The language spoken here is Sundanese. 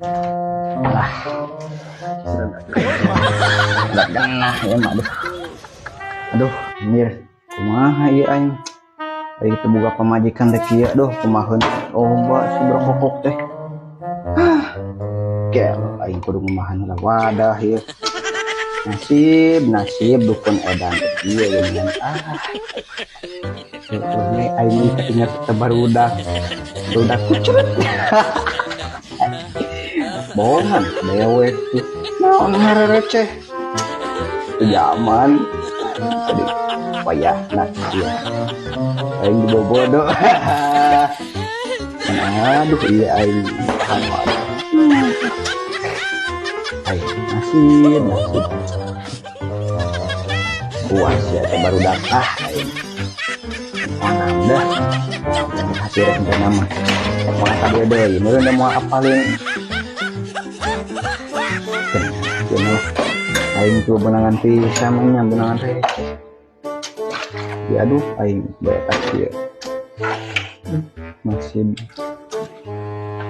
Alah. Enggak genah ya mah, aduh. Aduh, anjir. Kumaha ieu aing? Aing teu boga pamajikan teh kieu, aduh, kumaheun loba si berkokok teh. Ah. Gelo aing kudu ngumahan heula wadah ieu. Nasib, nasib dukun edan ieu geuningan. Ah. Ini aing ingat teh barudak. Barudak kucret. Bohongan dewek tuh. Naon ngareceh. Itu zaman jadi payah nah iya. Aing dibobodo. Aduh, iya aing. Aing nasib, nasib. Puas ya teh barudak, ah aing. Tanam dah. Hasil rencana mah. Mau tadi deui, meureun da moal apalin. Jenuh. Aing tuh benangan pisan nya, benangan receh. Ya aduh, aing betak ieu. Masih